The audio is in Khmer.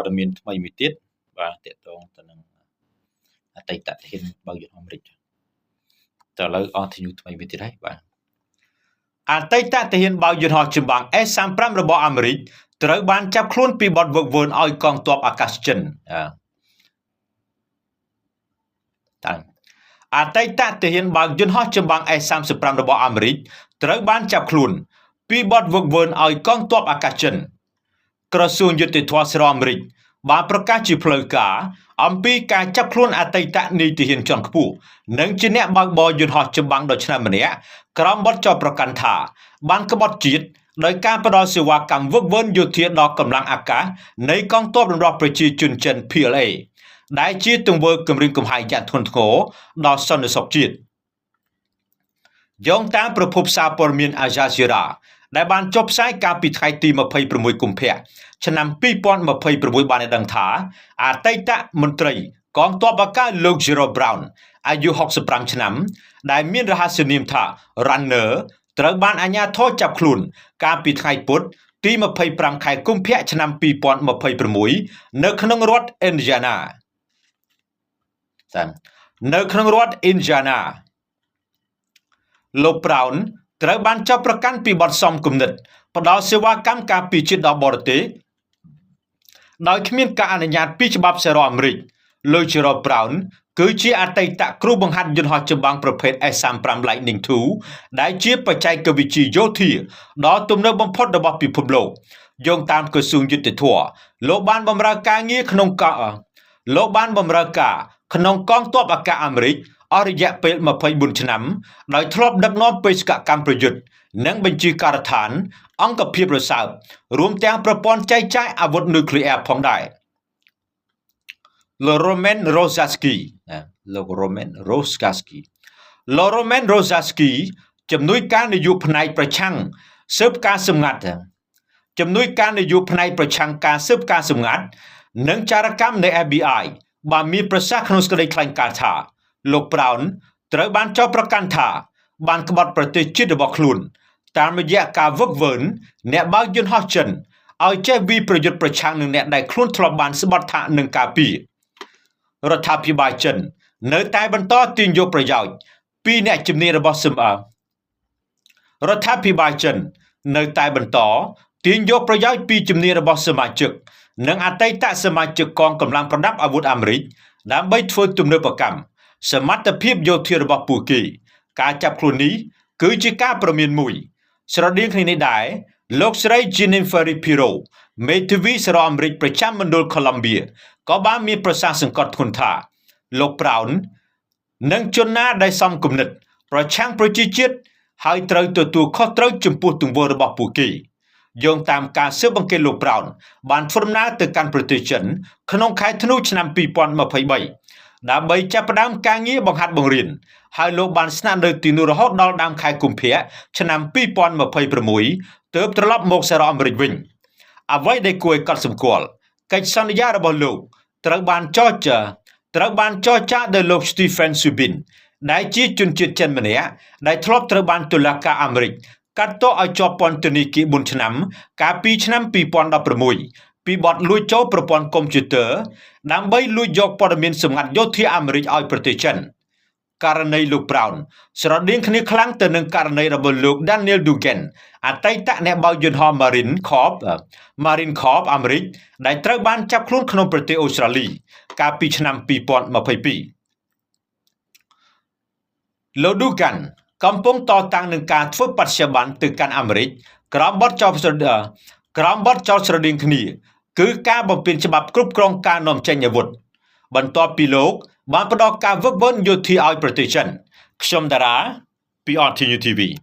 ព័ត៌មានថ្មីមួយទៀតបាទតកតងទៅនឹងអតីតធានបើកយន្តអាមេរិកតើឥឡូវ RT News ថ្មីមួយទៀតហើយបាទអតីតទាហានបើកយន្តហោះចម្បាំង S35 របស់អាមេរិកត្រូវបានចាប់ខ្លួនពីបទហ្វឹកហ្វឺនឲ្យកងទ័ពអាកាសចិនតើអតីតទាហានបើកយន្តហោះចម្បាំង S35 របស់អាមេរិកត្រូវបានចាប់ខ្លួនពីបទហ្វឹកហ្វឺនឲ្យកងទ័ពអាកាសចិនក្រសួងយុត្តិធម៌សហរដ្ឋអាមេរិកបានប្រកាសជាផ្លូវការអំពីការចាប់ខ្លួនអតីតនាយទាហានជាន់ខ្ពស់និងជាអ្នកបើកបរយន្តហោះចម្បាំងដ៏ឆ្នើមម្នាក់ក្រោមបទចោទប្រកាន់ថាបានក្បត់ជាតិដោយការផ្ដល់សេវាកម្មហ្វឹកហ្វឺនយោធាដល់កម្លាំងអាកាសនៃកងទ័ពរំដោះប្រជាជនចិន PLA ដែលជាទង្វើគំរាមកំហែងយ៉ាងធ្ងន់ធ្ងរដល់សន្តិសុខជាតិយោងតាមប្រភពសារព័ត៌មាន Al Jazeera ដែលបានចុះផ្សាយកាលពីថ្ងៃទី26កុម្ភៈឆ្នាំ2026បានឲ្យដឹងថាអតីតមន្ត្រីកងទ័ពអាកាសលោក Gerald Brown អាយុ65ឆ្នាំដែលមានរហស្សនាមថា Runner ត្រូវបានអាជ្ញាធរចាប់ខ្លួនកាលពីថ្ងៃពុធទី25ខែកុម្ភៈឆ្នាំ2026នៅក្នុងរដ្ឋ Indiana តាមនៅក្នុងរដ្ឋ Indiana លោក Brown ត្រូវបានចោទប្រកាន់ពីបទសមគំនិតផ្ដល់សេវាកម្មការពារជាតិដល់បរទេសដោយគ្មានការអនុញ្ញាតពីច្បាប់សហរដ្ឋអាមេរិកលោក Gerald Brown គឺជាអតីតគ្រូបង្ហាត់យន្តហោះចម្បាំងប្រភេទ S35 Lightning II ដែលជាបច្ចេកវិទ្យាយោធាដ៏ទំនើបបំផុតរបស់ពិភពលោកយោងតាមក្រសួងយុត្តិធម៌លោកបានបម្រើការងារក្នុងកលោកបានបម្រើការក្នុងកងទ័ពអាកាសអាមេរិកអស់រយៈពេល24ឆ្នាំដោយធ្លាប់ដឹកនាំបេសកកម្មប្រយុទ្ធនិងបញ្ជាការដ្ឋាន អង្គភាពរសើបរួមទាំងប្រព័ន្ធចែកចាយអាវុធនុយក្លេអ៊ែរផងដែរលោក Roman Rosaski ណាលោក Roman Rosaski លោក Roman Rosaski ជំនួយការនាយកផ្នែកប្រឆាំងស៊ើបការសម្ងាត់ជំនួយការនាយកផ្នែកប្រឆាំងការស៊ើបការសម្ងាត់និងចារកម្មនៃ FBI បានមានប្រសាសន៍ក្នុងសេចក្តីថ្លែងការណ៍ថាលោក Brown ត្រូវបានចោទប្រកាន់ថាបានក្បត់ប្រទេសជាតិរបស់ខ្លួនតាមរយៈការហ្វឹកហ្វឺនអ្នកបើកយន្តហោះចិនឲ្យចេះវាយប្រយុទ្ធប្រឆាំងនឹងអ្នកដែលខ្លួនធ្លាប់បានស្បត់ថានឹងការពាររដ្ឋាភិបាលចិន នៅតែបន្តទាញយកប្រយោជន៍ពីអ្នកជំនាញរបស់សម្អរដ្ឋាភិបាលចិន នៅតែបន្តទាញយកប្រយោជន៍ពីជំនាញរបស់សមាជិកនិងអតីតសមាជិកកងកម្លាំងប្រដាប់អាវុធអាមេរិកដើម្បីធ្វើទំនើបកម្មសមត្ថភាពយោធារបស់ពួកគេការចាប់ខ្លួននេះគឺជាការព្រមានមួយ ស្រដៀងគ្នានេះដែរលោកស្រី Jennifer Piro មេធាវីសហរដ្ឋអាមេរិកប្រចាំមណ្ឌល Columbia ក៏បានមានប្រសាសន៍សង្កត់ធ្ងន់ថាលោក Brown និងជនណាដែលសមគំនិត ប្រឆាំងប្រជាជាតិហើយត្រូវទទួលខុសត្រូវចំពោះទង្វើរបស់ពួកគេយោងតាមការស៊ើបអង្កេតលោក Brown បានធ្វើដំណើរទៅកាន់ប្រទេសចិនក្នុងខែធ្នូឆ្នាំ2023ដើម្បីចាប់ផ្ដើមការងារបង្ហាត់បង្រៀនហើយលោកបានស្នាក់នៅទីនោះរហូតដល់ដើមខែកុម្ភៈឆ្នាំ2026ទើបត្រឡប់មកសហរដ្ឋអាមេរិកវិញអ្វីដែលគួរឲ្យកត់សម្គាល់កិច្ចសន្យារបស់លោកត្រូវបានចរចាត្រូវបានចរចាដោយលោក Stephen Subin ដែលជាជនជាតិចិនម្នាក់ដែលធ្លាប់ត្រូវបានតុលាការអាមេរិកកាត់ទោសឲ្យជាប់ពន្ធនាគារ4ឆ្នាំកាលពីឆ្នាំ2016ពីបទលួចចូលប្រព័ន្ធកុំព្យូទ័រដើម្បីលួចយកព័ត៌មានសម្ងាត់យោធាអាមេរិកឲ្យប្រទេសចិនករណីលោក Brown ស្រដៀងគ្នាខ្លាំងទៅនឹងករណីរបស់លោក Daniel Dugan អតីតអ្នកបើកយន្តហោះ Marine Corps អាមេរិកដែលត្រូវបានចាប់ខ្លួនក្នុងប្រទេសអូស្ត្រាលីកាលពីឆ្នាំ2022លោក Dugan កំពុងតតាំងនឹងការធ្វើបច្ចុប្បន្នទៅកាន់អាមេរិកក្រោមបទចោទក្រោមបទចោទស្រដៀងគ្នាគឺការបំពានច្បាប់គ្រប់គ្រងការនាំចេញអាវុធបន្ទាប់ពីលោកបានផ្ដល់ការហ្វឹកហ្វឺនយោធាឲ្យប្រទេសចិនខ្ញុំតារាពី RTU TV។